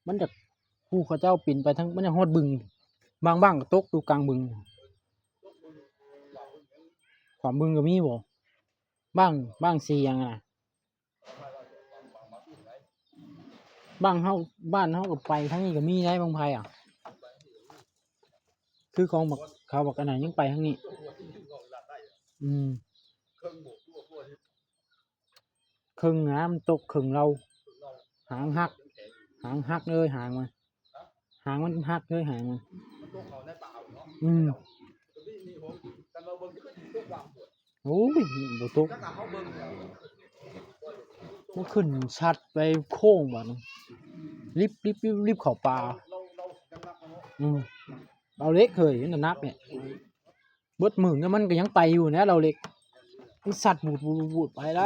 ມັນຈະ ຜູ້ເຂົາເຈົ້າປີນໄປທາງ ມັນຈະຮອດບຶງ ບາງ ບາງກໍຕົກຢູ່ກາງບຶງ ຂວາມບຶງກໍມີບໍ່? ບາງ ບາງສີຫຍັງນະ ບາງເຮົາ ບ້ານເຮົາກໍໄປທາງນີ້ກໍມີໄດ໋ ບັ້ງໄຟອະ ຄືຂອງບັກ ເຂົາບັກອັນນັ້ນຍັງໄປທາງນີ້ ອືມ ເຄິ່ງນະ ມັນຕົກເຄິ່ງເລົາ ຫາງຫັກ ຫາງຫັກເລີຍ ຫາງມັນ ຫາງມັນຫັກເລີຍ ຫາງມັນ ມັນຕົກເຂົ້າໃນປ່າເນາະ ອືມ ໂອ້ຍ ບໍ່ຕົກ ມັນຂຶ້ນຊັດໄປໂຄ້ງບາດນີ້ ລິບ ລິບ ລິບ ລິບເຂົ້າປ່າ ອືມ ເອົາເຫຼັກເຮີ້ຍ ມັນໜັກແທ້ ເບິດມື້ນີ້ມັນກໍຍັງໄປຢູ່ນະ ເຫຼົ່າເຫຼັກ ມັນຊັດວູດໆໆໄປໄດ໋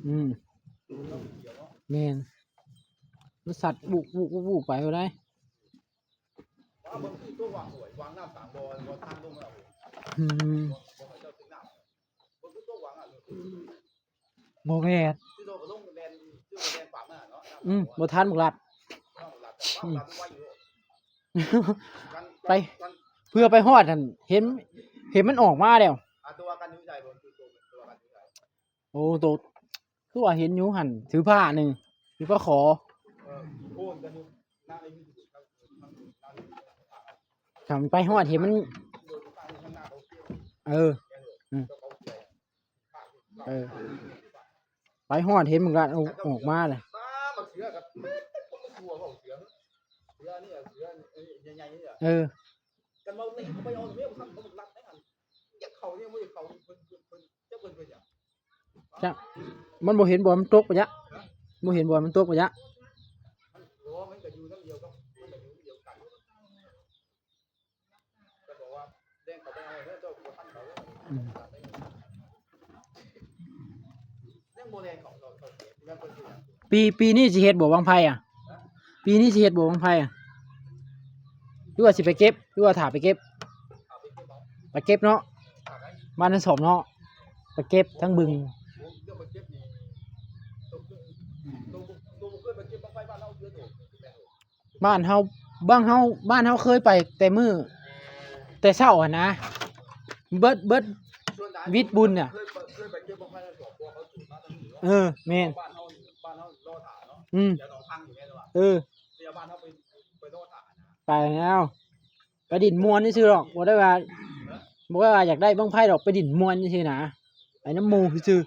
ອືມ ແມ່ນ ມັນຊັດວູດໆໆໄປໄດ໋ ອືມ ບໍ່ແມ່ນ ອືມ ບໍ່ທັນບັກລັດ ອືມ ໄປ ເພື່ອໄປຮອດຫັ້ນ ເຫັນ ເຫັນມັນອອກມາແລ້ວ ໂອ້ ໂຕ ຄືວ່າເຫັນຢູ່ຫັ້ນ ຖືຜ້າໜຶ່ງ ຖືຜ້າຂໍ ຄັນໄປຮອດເຫັນມັນ ເອີ ອືມ ເອີ ໄປຮອດເຫັນມັນກໍເອົາອອກມາແຫຼະ ເອີ ຈັກມັນບໍ່ເຫັນບ່ອນມັນຕົກປະຍະ ບໍ່ເຫັນບ່ອນມັນຕົກປະຍະ ອືມ ປີ ປີນີ້ຊິເຮັດບໍ່ບັ້ງໄຟອະ? ປີນີ້ຊິເຮັດບໍ່ບັ້ງໄຟອະ? ຫຼືວ່າຊິໄປເກັບ ຫຼືວ່າຖ້າໄປເກັບ? ໄປເກັບເນາະ ບ້ານນາສອມເນາະ ໄປເກັບທາງບຶງ ບ້ານເຮົາ ບ້ານເຮົາ ບ້ານເຮົາເຄີຍໄປແຕ່ມື້ ແຕ່ເຊົ້າຫັ້ນນະ ເບິດ ເບິດ ວິດບຸນນະ ເອີ ແມ່ນ ອືມ ເອີ ໄປແລ້ວ ໄປຫຼິ້ນມ່ວນຊື່ໆດອກ ບໍ່ໄດ້ວ່າ ບໍ່ໄດ້ວ່າຢາກໄດ້ບັ້ງໄຟດອກ ໄປຫຼິ້ນມ່ວນຊື່ໆນະ ໄປນຳໝູ່ຊື່ໆ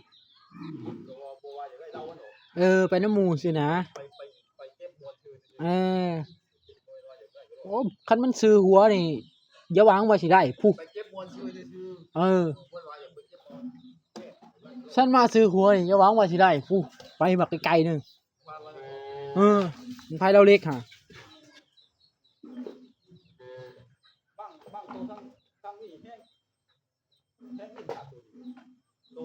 ເອີ ໄປນຳໝູ່ຊື່ນະ ເອີ ໂອ້ ຄັນມັນຊື່ຫົວນີ້ ຢ່າຫວັງວ່າຊິໄດ້ພຸ້ນ ເອີ ຊັ້ນມາຊື່ຫົວນີ້ ຢ່າຫວັງວ່າຊິໄດ້ພຸ້ນ ໄປບັກໄກໆໜຶ່ງ ເອີ ບັ້ງໄຟລາວເລັກຫາ ບັ້ງ ບັ້ງໂຕທັງ ທັງນີ້ແຮງ ແຮງຂຶ້ນຂາດໂຕນີ້ ໂຕ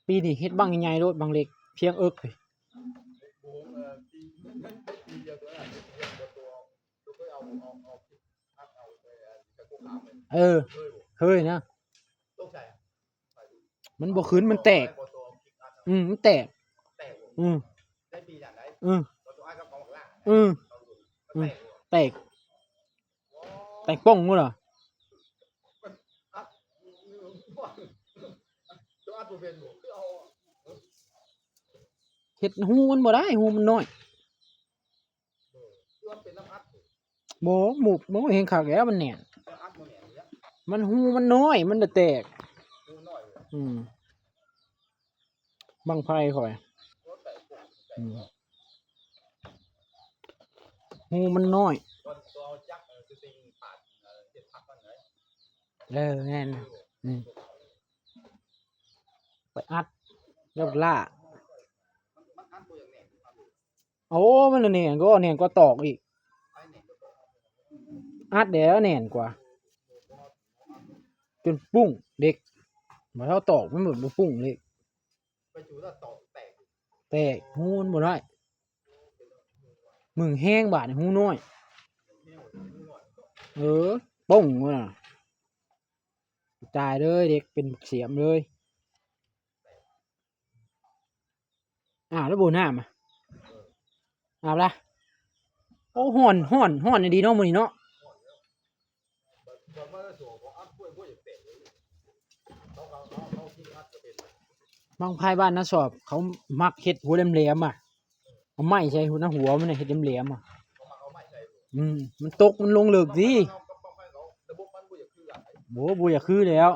ປີນີ້ເຮັດບັ້ງໃຫຍ່ໂລດ ບັ້ງເລັກ ພຽງເອິກເລີຍ ເອີ ເຄີຍນະ ມັນບໍ່ຂຶ້ນ ມັນແຕກ ອືມ ມັນແຕກ ອືມ ອືມ ອືມ ອືມ ແຕກ ແຕກປ່ອງພຸ້ນລະ ເຮັດຮູມັນບໍ່ໄດ້ ຮູມັນນ້ອຍ. ບໍ່ ໝູບ ໝູບແຮງຄັກແລ້ວ ມັນແໜ້ນ ມັນຮູມັນນ້ອຍ ມັນລະແຕກ ອືມ ບັ້ງໄຟຂ້ອຍ ອືມ ຮູມັນນ້ອຍ ເອີ ແມ່ນ ອືມ ໄປອັດ ແລ້ວລ້າ ໂອ້ ມັນແໜ້ນກວ່າ ແໜ້ນກວ່າຕອກອີກ ອັດແລ້ວແໜ້ນກວ່າ ຈົນປຸ້ງເຫຼັກ ບໍ່ເທົ່າຕອກ ມັນບໍ່ ບໍ່ປຸ້ງເຫຼັກ ແຕກ ຮູມັນບໍ່ໄດ້ ມຶງແຮງບາດນີ້ ຮູນ້ອຍ ເອີ ປົ້ງພຸ້ນນະ ຕາຍເລີຍ ເດັກເປັນບັກສຽມເລີຍ. ອາບແລ້ວບໍ່ນ້ຳອະ? ອາບລະ? ໂອ້ ຮ້ອນ ຮ້ອນ ຮ້ອນອີ່ຫຼີເນາະມື້ນີ້ເນາະ. ບັ້ງໄຟບ້ານນາສອບ ເຂົາມັກເຮັດຫົວແຫຼມໆອະ ເອົາໄມ້ໃສ່ຫົວ ໜ້າຫົວມັນນະ ເຮັດແຫຼມໆອະ. ອືມ ມັນຕົກ ມັນລົງເລິກຕິ. ໂອ້ ບໍ່ຢາກຄືແລ້ວ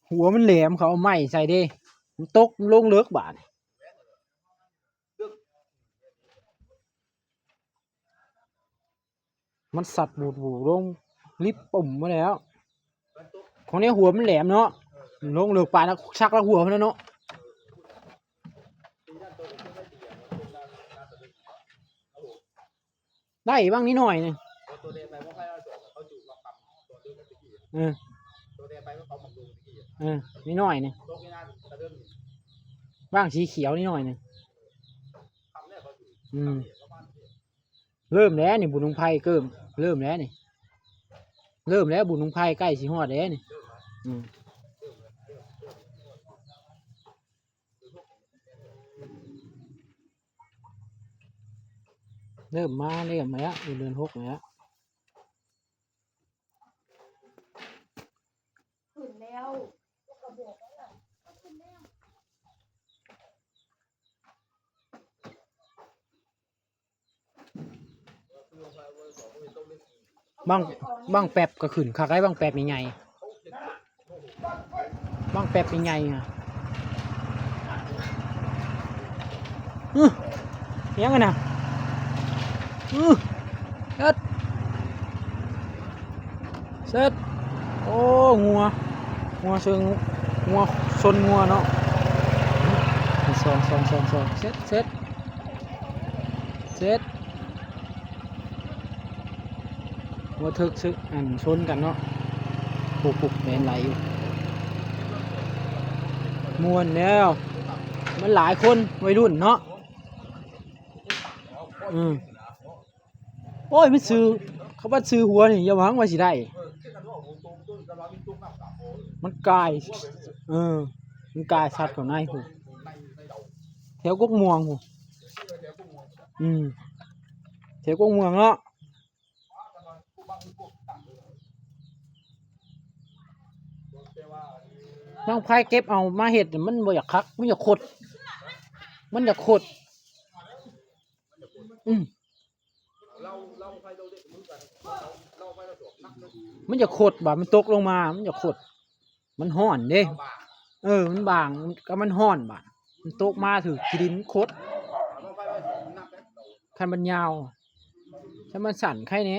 ຫົວມັນແຫຼມ ເຂົາເອົາໄມ້ໃສ່ເດ້ ມັນຕົກ ມັນລົງເລິກບາດນີ້. ມັນສັດບູດໆລົງລິບປຸ້ມມາແລ້ວ. ຂອງນີ້ຫົວມັນແຫຼມເນາະ ລົງເລິກປານສັກລະຫົວພຸ້ນນະເນາະ. ໄດ້ບາງນິດໜ້ອຍໜຶ່ງ. ເອີ ເອີ ນິດໜ້ອຍໜຶ່ງ ບາງສີຂຽວນິດໜ້ອຍໜຶ່ງ. ອືມ ເລີ່ມແລ້ວນີ້ ບຸນບັ້ງໄຟເກີມ ເລີ່ມແລ້ວນີ້ ເລີ່ມແລ້ວ ບຸນບັ້ງໄຟໃກ້ຊິຮອດແລ້ວນີ້. ອືມ ເລີ່ມມາ ເລີ່ມມາແລ້ວ ຢູ່ເດືອນຫົກນີ້ແຫຼະ. ຂຶ້ນແລ້ວ ກໍບອກແລ້ວ ຂຶ້ນແລ້ວ. ບັ້ງ ບັ້ງແປັບກໍຂຶ້ນຄັກໄດ໋ ບັ້ງແປັບໃຫຍ່ໆ ບັ້ງແປັບໃຫຍ່ໆ ຫະ ຫຍັງຫັ້ນນະ? ຫຶ ເຮັດ ເຊັດ ໂອ້ ງົວ ງົວເຊິ່ງ ງົວຊົນງົວເນາະ. ສອງ ສອງ ສອງ ສອງ ເຊັດ ເຊັດ ເຊັດ. ຫົວເຖິກຊຶກ ອັນ ຊົນກັນເນາະ. ໂອ້ໂຫ ແລ່ນໄຫຼຢູ່ ມ່ວນແລ້ວ ມັນຫຼາຍຄົນ ໄວລຸ້ນເນາະ. ອືມ ໂອ້ຍ ມັນຊື່ ເຂົາວ່າຊື່ຫົວນີ້ ຢ່າຫວັງວ່າຊິໄດ້ ມັນກາຍ ເອີ ມັນກາຍສັດເຂົ້າໃນພຸ້ນ ແຖວກົກມ່ວງພຸ້ນ. ອືມ ແຖວກົກມ່ວງເນາະ. ບັ້ງໄຟເກັບເອົາມາເຮັດ ມັນບໍ່ຢາກຄັກ ມັນຢາກຂົດ ມັນຢາກຂົດ. ອືມ ມັນຢາກຂົດບາດ ມັນຕົກລົງມາ ມັນຢາກຂົດ. ມັນຮ້ອນເດ້ ເອີ ມັນບາງ ກໍມັນຮ້ອນບາດ ມັນຕົກມາຖືກຂີ້ດິນ ມັນຂົດ. ຄັນມັນຍາວ ຄັນມັນສັ້ນໄຄແດ່.